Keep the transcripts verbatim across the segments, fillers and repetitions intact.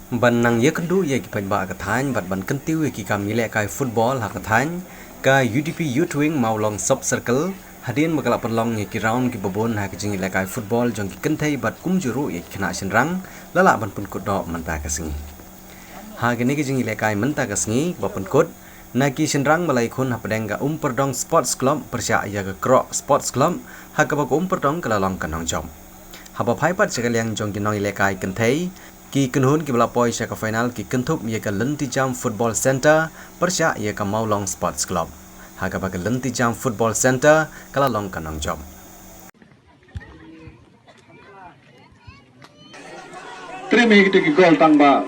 Ban nang ïakynduh ïa ki paidbah ka thaiñ bad ban kyntiew ïa ki kam ïalehkai football ha ka thaiñ, ka U D P Youth Wing Mawlong Sub Circle hadien ba ka la pynlong ïa ki round kiba bun ha ka jingïalehkai football jong ki kynthei bad kumjuh ruh ïa ki khynnah shynrang la lah ban pynkut doh mynta ka sngi. Ha kane ka jingïalehkai mynta ka sngi ba pynkut na ki shynrang ba la ïakhun hapdeng ka Umpyrdong Sports Club pyrshah ïa ka Kroh Sports Club, ha kaba ka Umpyrdong ka la long ka nongjop. Haba phai pat sha ka liang jong ki nongïalehkai kynthei, ki kynhun kiba la poi sha ka final ki kynthup ïa ka Lynti Jam Football Centre pyrshah ïa ka Mawlong Sports Club, ha kaba ka Lynti Jam Football Centre ka la long ka nongjop. Trim hi kita ki gol tang ba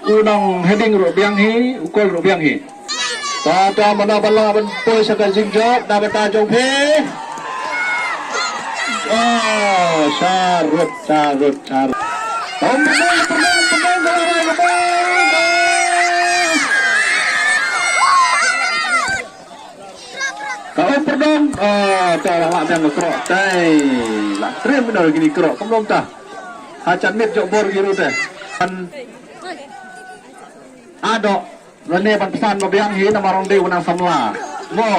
u nong heading ruh biang hi, u gol ruh biang hi. Ta ta mana bala ban poi sha ka jingjop na bynta jong phi. Ah, sharut, sharut, sharut. Pynang, pynang, pynang, pynang, pynang, pynang. Ka Umpyrdong, ah, ta la lah biang ka Kroh, tai. La trim bynta kine Kroh, kumno ta. Ha jan miet jok bor ki ruh te. Kan ado, lane ban pynsan ba biang hi namar ong dei u nang samla. Mo.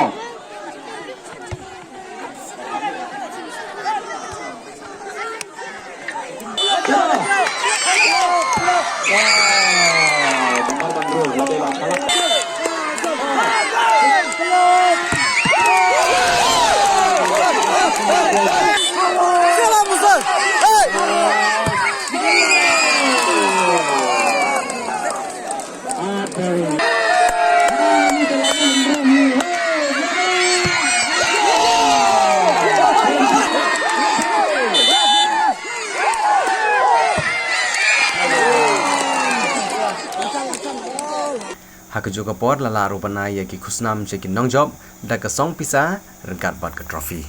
Ha kajuh ka por la lah ruh ban ai ïa ki khusnam sha ki nongjop da ka song pisa ryngkat bad ka trophy.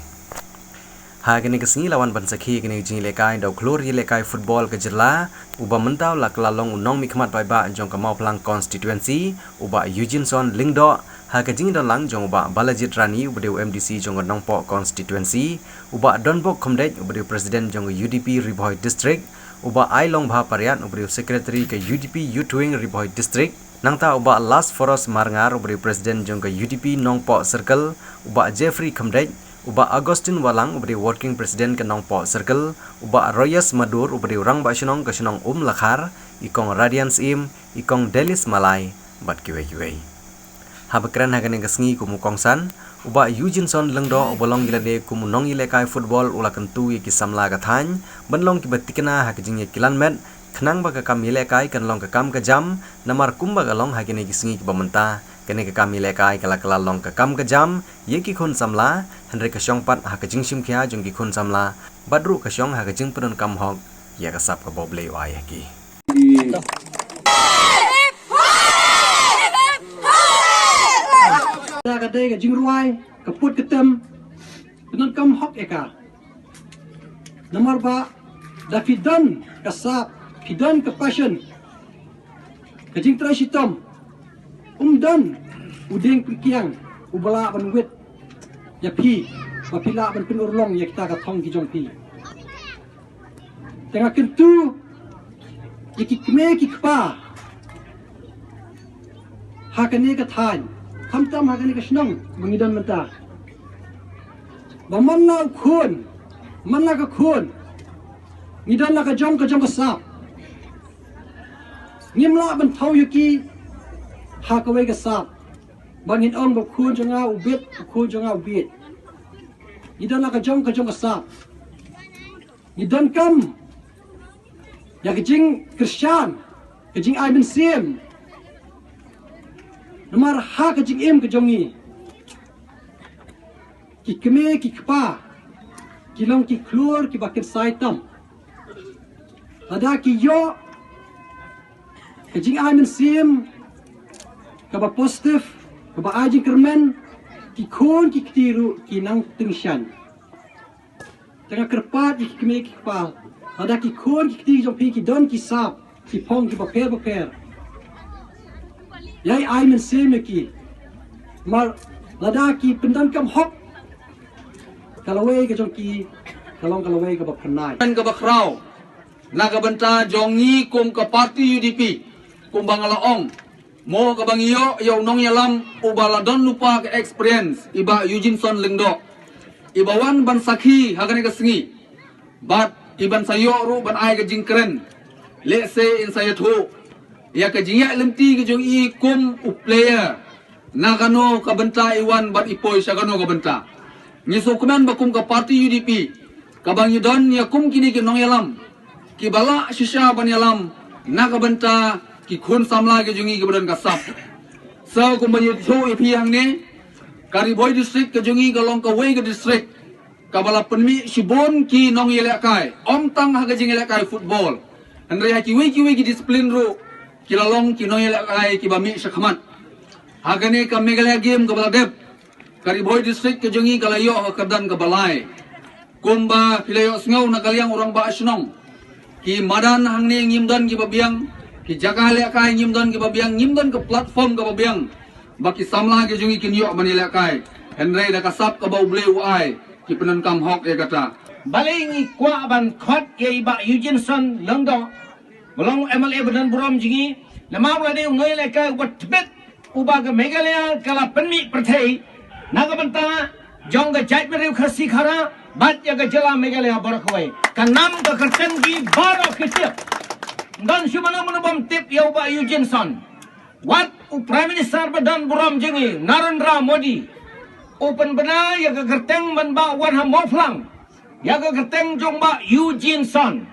Ha kane ka sngi la wan ban sakhi kane ka jingïalehkai da u khlur ïalehkai football ka jylla, uba mynta u la kylla long u nongmihkhmat paidbah jong ka Mawphlang constituency, u Bah Eugeneson Lyngdoh, ha ka jingdon lang jong u Bah Balajied Rani, uba dei u M D C jong ka Nongpoh constituency, u Bah Donbok Khymdeit, uba dei u president jong ka U D P Ri Bhoi District, u Bah Ailongbha Pariat, uba dei u secretary ka U D P Youth Wing Ri Bhoi District, nangta u Bah Lasphorus Marngar, uba dei u president jong ka U D P Nongpoh Circle, u Bah Jeffrey Khymdeit, u Bah Augustine Wahlang, uba dei u working president ka Nongpoh Circle, u Bah Royes Madur, uba dei u rangbah shnong ka shnong Umlakhar, i Kong Radian Syiem, i Kong Delis Malai, bad kiwei kiwei. Haba kren ha kane ka sngi kum u kongsan, u Bah Eugeneson Lyngdoh, uba long ïalade kum u nongïalehkai football, u la kyntu ïa ki samla ka thaiñ ban long kiba tikna ha ka jingïakilan met, khnang ba ka kam ïalehkai kan long ka kam ka jam, namar kumba ka long ha kine ki sngi kiba mynta, kane ka kam ïalehkai ka la kylla long ka kam ka jam ïa ki khun samla, hynrei ka shong pat ha ka jingshim khia jong ki khun samla, bad ruh ka shong ha ka jingpyndonkam hok ïa ka sap kaba U Blei u ai ha ki. Ka dei ka jingrwai, ka put ka tem, pyndonkam hok ïa ka. Namar ba da phi don ka sap, phi don ka passion, ka jingtrei shitom, um don u dieng pyrkiang uba lah ban wit ïa phi, ba phi lah ban pynurlong ïa kita ka thong ki jong phi. Te nga kyntu ïa ki kmie ki kpa ha kane ka thaiñ, khamtam ha kane ka shnong ba ngi don mynta, ba man la u khun, man la ka khun, ngi don la ka jong ka jong ka sap. Ngim lah ban thaw ïa ki ha kawei ka sap, ba ngin ong ba u khun jong nga u bit, u khun jong nga u bit. Ngi don la ka jong ka jong ka sap. Ngi donkam ïa ka jingkyrshan, ka jingai mynsiem. Namar ha ka jingim ka jong ngi, ki kmie ki kpa ki long ki khlur kiba kyrshan tam. Lada ki ïoh ka jingai mynsiem kaba positive, kaba ai jingkyrmen, ki khun ki kti ruh ki nang tyngshaiñ. Te nga kyrpad ïa ki kmie ki kpa, lada ki khun ki kti jong phi ki don ki sap, ki phong kiba pher ba pher, ïai ai mynsiem ïa ki. Namar lada ki pyndonkam hok, ka lawei ka jong ki ka long ka lawei kaba pynai, kaba khraw. Na ka bynta jong ngi kum ka party U D P, kumba nga la ong, mo kaba ngi ïoh ïa u nongïalam uba la don lypa ka experience, i Bah Eugeneson Lyngdoh, iba wan ban sakhi ha kane ka sngi. Bad iban sa ïoh ruh ban ai ka jingkren. Lehse in sa ïathuh ïa ka jingïaid lynti ka jong i kum u player, na kano ka bynta i wan bad i poi sha kano ka bynta. Ngi sngewkmen ba kum ka party U D P, kaba ngi don ïa kum kine ki nongïalam kiba lah shisha ban ïalam na ka bynta ki khun samla ki jong ngi kiba don ka sap. Sa kumba ngi ïathuh ïa phi hangne, ka Ri Bhoi District ka jong ngi ka long kawei ka district kaba la pynmih shibun ki nongïalehkai, ym tang ha ka jingïalehkai football, hynrei ha kiwei kiwei ki discipline ruh ki la long ki nongïalehkai kiba mih shakhmat. Ha kane ka Meghalaya Game kaba la dep, ka Ri Bhoi District ka jong ngi ka la ïoh ha ka kyrdan kaba lai. Kumba phi la ïohsngew na ka liang u Rangbah Shnong, ki madan hangne ngim don kiba biang, ki jaka lehkai ngim don kiba biang, ngim don ka platform kaba biang ba ki samla ki jong ngi kin ïoh ban ïalehkai. Hynrei da ka sap kaba U Blei u ai, ki pyndonkam hok ïa kata. Balei ngi kwah ban khot ïa i Bah Eugeneson Lyngdoh, ba long M L A ba don burom jong ngi, namar u la dei u nongïalehkai uba tbit, uba ka Meghalaya ka la pynmih pyrthei na ka bynta jong ka jaitbynriew Khasi Khara bad ïa ka jylla Meghalaya baroh kawei. Ka nam ka kyrteng ki baroh ki tip. Ym don shuh mano mano bym tip ïa u Bah Eugeneson. Wat u Prime Minister ba don burom jong ngi, Narendra Modi, u pynbna ïa ka kyrteng ban ba wan ha Mawphlang, ïa ka kyrteng jong Bah Eugeneson.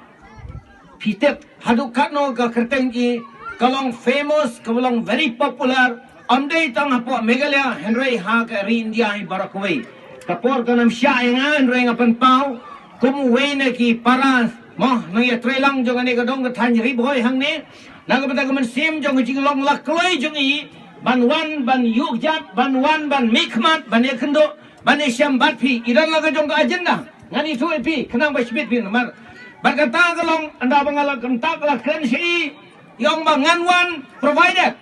Phi tip haduh katno ka kyrteng ki ka long famous, ka long very popular, ym dei tang hapoh Meghalaya hynrei ha ka ri India hi baroh kawei. Ka por kan ym shah ïa nga hynrei nga pynpaw kum uwei na ki para, mo, nongïatreilang jong kane ka dong ka thaiñ Ri Bhoi hangne, na ka bynta ka mynsiem jong ka jinglong la kloi jong i ban wan ban ïuh jat, ban wan ban mihkhmat, ban ïakynduh, ban ïashem bad phi. I don la ka jong ka agenda. Ngan ïathuh ïa phi khnang ba shibit phi namar bad kata ka long ynda ba nga la kynta ka la kren sha i, i ong ba ngan wan provided